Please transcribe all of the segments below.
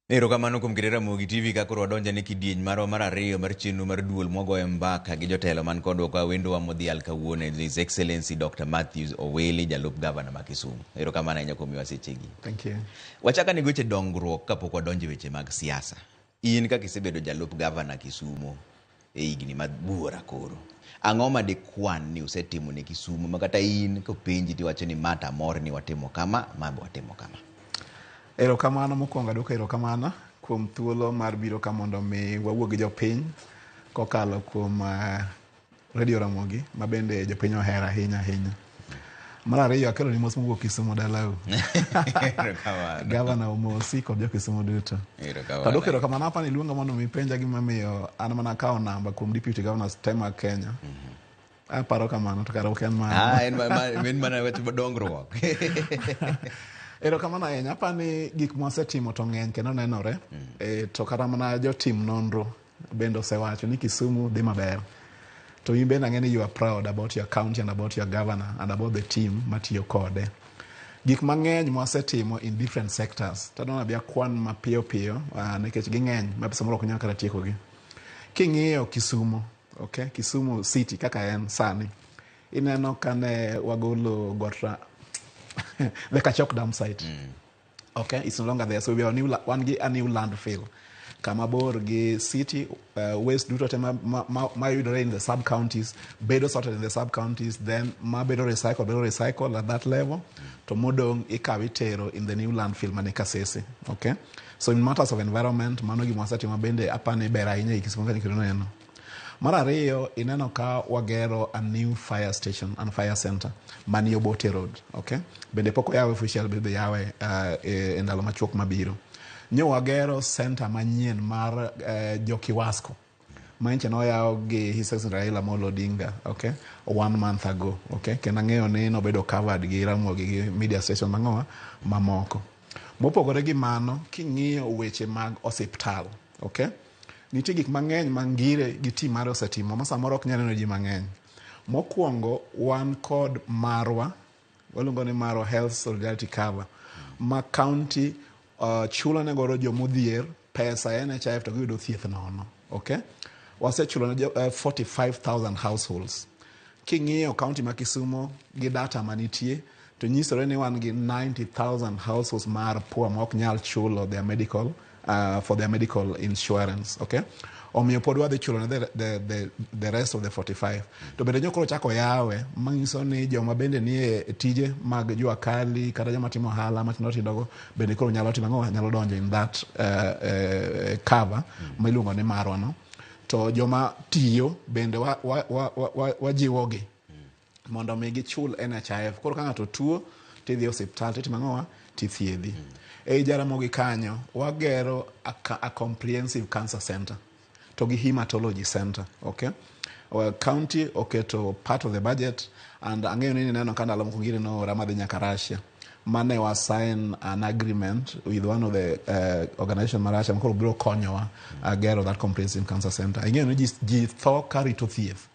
Erokamano kuom kete Ramogi TV ka koro wadonjo ne kidieny marwa mar ariyo mar chenro mar duol mwagoyo mbaka gi jotelo man kodwa ka wendowa modhial kawuono His Excellency Dr. Matthews Owili, jalup gavana ma Kisumu. Erokamano ahinya kuom miwa sechegi. Thank you. Wachak ane gi weche dongruok kapok wadonjo e weche mag siasa. In kaka isebedo jalup gavana Kisumo e higni mabuora koro, ang'o ma dikwan ni usetimo ne Kisumo ma kata in kopenji tiwacho ni ma to amor ni watimo kama, ma be watimo kama? Erokamano mokwongo aduoko erokamano kuom thuolo mar biro ka mondo mi wawuo gi jopiny kokalo kuom Radio Ramogi ma bende jopiny ohero ahinya ahinya. Mar ariyo akelo ni mos mowuok Kisumu dalau. Erokamano. Gavana omosi kod jo Kisumu duto. Erokamano. To aduoko erokamano apa ni iluonga mondo mi ipenja gimomiyo an mana akawo namba kuom deputy governors te mag Kenya. Aparo kamano to kara ok en mano. Ah, en mana wach dongruok. Erokamano ahinya. Apa ni gik mwasetimo to ng'eny kendo nenore. To kata mana jotim nonro bende osewacho ni Kisumu dhi maber. To in bende ang'e ni you are proud about your county and about your governor and about the team matiyo kode. Gik mang'eny mwasetimo in different sectors. To adwa ni abi akwan mapiyo piyo nikech ging'eny ma samoro ok nyal kata tiekogi. King'iyo Kisumu, okay, Kisumu city kaka en sani, ineno kane wagolo got ra the Kachok dam site. Okay, it's no longer there. So we are new, wan gi a new landfill kama bor gi city waste duto te ma yudore in the sub counties bedo sorted in the sub counties, then ma bedo recycled at that level, to modong' ikawo itero in the new landfill mane Kasese. Okay, so in matters of environment, mano gima wasetimo bende apani ber ahinya e Kisumu kanyo kendo neno. Mar ariyo, ineno ka wagero a new fire station and fire center mani Obote Road. Okay? Bende pok oyawe official, bende yawe e ndalo machuok mabiro. Nyo wagero center manyien mar jo Kiwasco manyicha noyaw gi His Excellency Raila Amolo Odinga, okay, one month ago, okay. Kendo ang'eyo ni nobedo covered gi Ramogi gi media station mang'owa mamoko. Mopogore gi mano, king'iyo weche mag osiptal, okay, nitie gik mang'eny ma Ngire gi team mare osetimo ma samoro ok nyal neno ji mang'eny. Mokwongo, wan kod marwa, waluongo ni Marwa Health Solidarity Cover, ma county chulo ne godo jomodhier pesa e NHIF to giyudo thieth nono. Okay? Wasechulo ne 45,000 households. King'iyo county ma Kisumo gi data manitie, to nyisore ni wan gi 90,000 households mar poor ma ok nyal chulo their medical for their medical insurance. Okay? Omiyo pod wadhi chulo ne the rest of the 45. To bende nyokoro chako yawe, manyiso ni joma bende nie tije mag jua kali kata joma timo ohala matindo tindo go bende koro nyalo timo ang'o? Nyalo donjo in that cover ma iluongo ni marwa no. To joma tiyo bende wajiwogi mondo mi gichul NHIF. Koro ka ng'ato tuo tidhi e osiptal titimo ang'owa tithiedhi. Ei Jaramogi kanyo wagero a comprehensive cancer center to gi hematology center. Okay? Well, county oketo part of the budget and ang'eyo ni nineno ka ndalo moko gini noora madhi nyaka Russia mane wa sign an agreement with one of the organization ma Russia makoro biro konyowa gero that comprehensive cancer center. Ing'eyo ni ji tho karito thieth.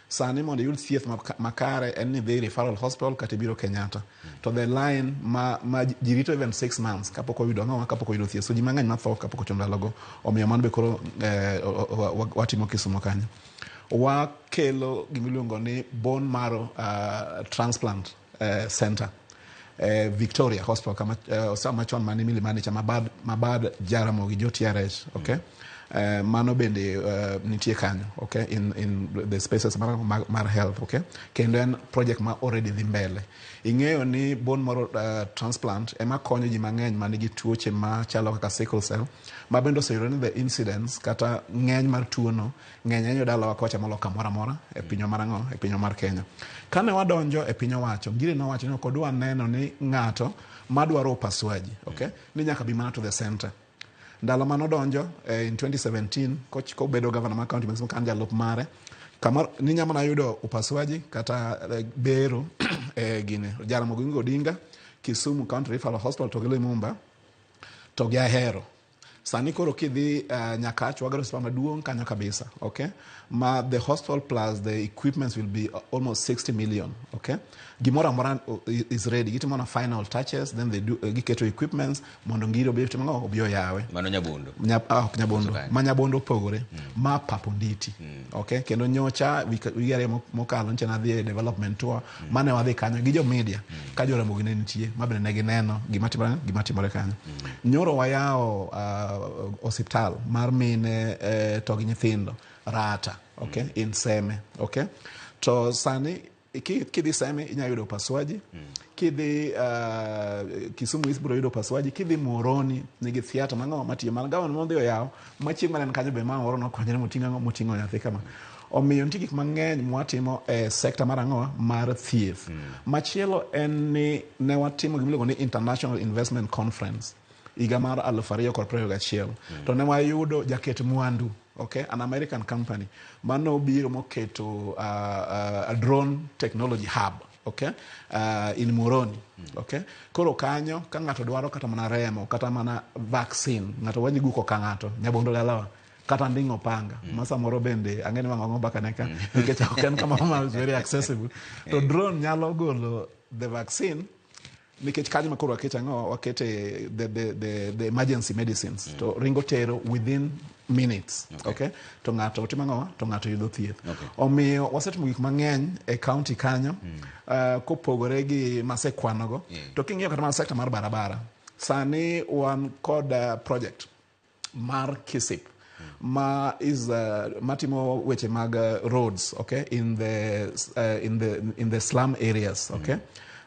Sani mondo iyud thieth makare en ni idhi referral hospital kata ibiro Kenyatta. To the line ma ji rito even 6 months kapok oyudo ang'owa kapok oyudo thieth. So ji mang'eny matho kapok ochopo ndalogo. Omiyo mano be koro watimo Kisumu kanyo. Wakelo gimiluongo ni bone marrow transplant center. Victoria Hospital kama osiptal machon mani Milimani cha mabad Jaramogi jo TRH, okay? Mano bende nitie kanyo, okay, in the spaces mar health, okay, kendo en project ma already dhi mbele. Ing'eyo ni bone marrow transplant ema konyo ji mang'eny manigi tuoche machalo kaka sickle cell ma bende oseyudore ni the incidence kata ng'eny mar tuono ng'eny ahinya dalawa kocha molo kamoro amora e pinywa mar ang'o, e pinywa mar Kenya. Kane wadonjo e piny owacho, Ngire nowacho ni ok odwa neno ni ng'ato madwaro upasuaji, okay, ni nyaka bi mana to the center. Ndalo manodonjo in 2017 kobedo governor mar county ma Kisumu ka an jalup mare kama ninya mana yudo upasuaji kata bero gini Jaramogi Oginga Odinga, Kisumu County Referral Hospital to gi Lumumba to gi Ahero. Sani koro kidhi Nyakach, wagero osiptal maduong' kanyo kabisa, okay? Ma the hospital plus the equipments will be almost 60 million, okay? Gimoro amora is ready. Gitimo na final touches, then they do, giketo equipments mondo Ngiri obi timo ang'o? Obi oyawe. Mano Nyabondo. Ok Nyabondo. Koso Ma Nyabondo opogore. Ma Paponditi. Okay? Kendo nyocha wige ariyo mokalo nyocha nadhi e development tour mane wadhi kanyo gi jo media ka jo Ramogi ne nitie ma bende ne gineno gima timore kanyo. Nyoro wayawo osiptal mar mine to gi nyithindo Rata, okay? In Seme, okay? To sani kidhi Seme inyalo yudo upasuaji. Kidhi Kisumu East biro yudo upasuaji. Kidhi Muhoroni nigi theatre mang'o matiyo mana gavana modhi oyawo machieng' mane en kanyo be ma moro nokonyore moting'o ang'o moting'o nyathi kama. Omiyo nitie gik mang'eny mwatimo e sekta mar ang'o mar thieth. Machielo en ni ne watimo gima iluongo ni International Investment Conference higa mar 2021. To ne wayudo jaket mwandu, okay, an American company manobiro moketo a drone technology hub, okay, in Muhoroni, okay. Koro kanyo ka ng'ato dwaro kata mana remo kata mana vaccine, ng'ato wadhi guko ka ng'ato Nyabondo dalawa kata nding'o panga ma samoro bende ang'e ni wang'o mbaka ne ka nikech ok en kama ma is very accessible, to drone nyalo golo the vaccine nikech kanyo ma koro wakete ang'o wakete the emergency medicines to ringo tero within minutes, okay. To ng'ato timo ang'o to ng'ato yudo thieth. Omiyo wasetimo gik mang'eny e county kanyo kopogore gi masekwanogo. To king'iyo kata mana sector mar barabara, sani wan kod project mar KISIP ma is matimo weche mag roads, okay, in the slum areas, okay,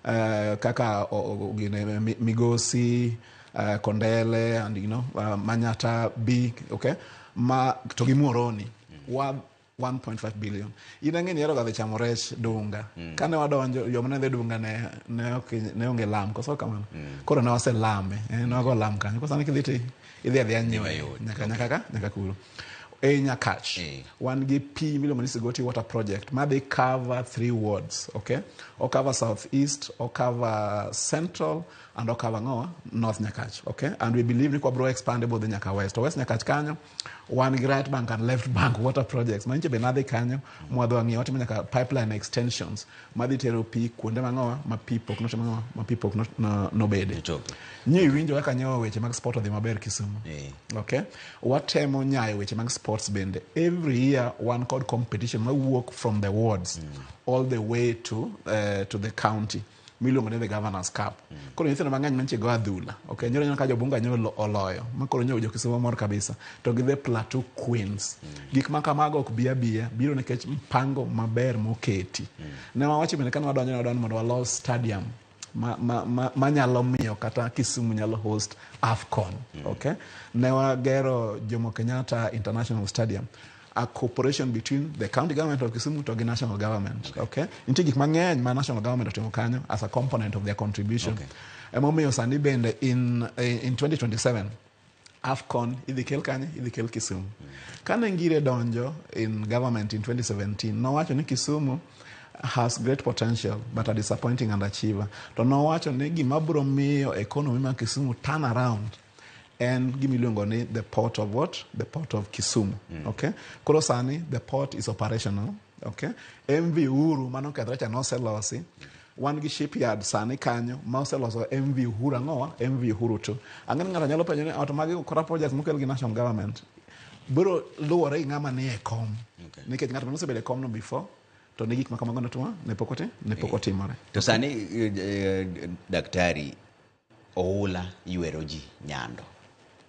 kaka gine, Migosi, Kondele and Manyata B, okay, ma to gi Muhoroni wa 1.5 billion. In ang'e ni ihero ga dhi chamo rech Dunga. Kane wadonjo, yo mane dhi Dunga ne ok ne onge lam, koso kamano? Koro ne waselame, ne wago lam kanyo. Koro sani kidhi to idhi adhiya nyiewo mayot. Nyaka kuro. E Nyakach, wan gi pi miluongo ni Sigoti Water Project madhi cover three wards, okay? O cover South East, o cover Central, and o cover ng'owa North Nyakach, okay? And we believe ni kwabro expand bodhi nyaka West. To West Nyakach kanyo, wan gi right bank and left bank water projects. Manyiche be nadhi kanyo, mwadhi wang'iyo, watimo nyaka pipeline extensions madhi tero pi kuonde mang'owa ma pi pok notimo ang'owa, ma pi pok nobede. Nochopo. Nyi iwinjo kaka nyowa weche mag sport odhi maber Kisumu. Okay. Watemo nyayo weche mag sports bende. Every year wan kod competition mawuok from the wards all the way to the county miluongo ni the Governors Cup. Koro nyithindo mang'eny mantie go adhula. Okay, nyoro nyo ka jobunga nyo oloyo. Ma koro nyo jo Kisumu mor kabisa. To gi the Plateau Queens. Gik ma kamago ok bi abiya, biro nikech mpango maber moketi. Ne wawacho bende kane wadonjo ne wadonjo mondo walos stadium ma nyalo miyo kata Kisumu nyalo host AFCON. Okay? Ne wagero Jomo Kenyatta International Stadium, a cooperation between the county government of Kisumu to gi national government. Okay? Nitie gik mang'eny ma national government otimo kanyo as a component of their contribution. Emomiyo sani bende in 2027 AFCON idhi kel kanye? Idhi kel Kisumu. Kane Ngire donjo in government in 2017, nowacho ni Kisumu has great potential but a disappointing underachiever. To nowacho ni gima biro miyo economy mar Kisumu turn around en gima iluongo ni the port of what? The port of Kisumu. Okay? Koro sani the port is operational. Okay? MV Uhuru mano kethre cha noselosi. Wan gi shipyard sani kanyo ma oseloso MV Uhuru ang'owa? MV Uhuru 2. Ang'e ni ng'ato nyalo penjo ni to magi kora project mokel gi national government. Biro luwore gi ng'ama nie kom. Nikech ng'ato manosebedo e kom no before to ne gik ma kamago notimo ne pok otimore. To sani daktari, oula ywero ji Nyando.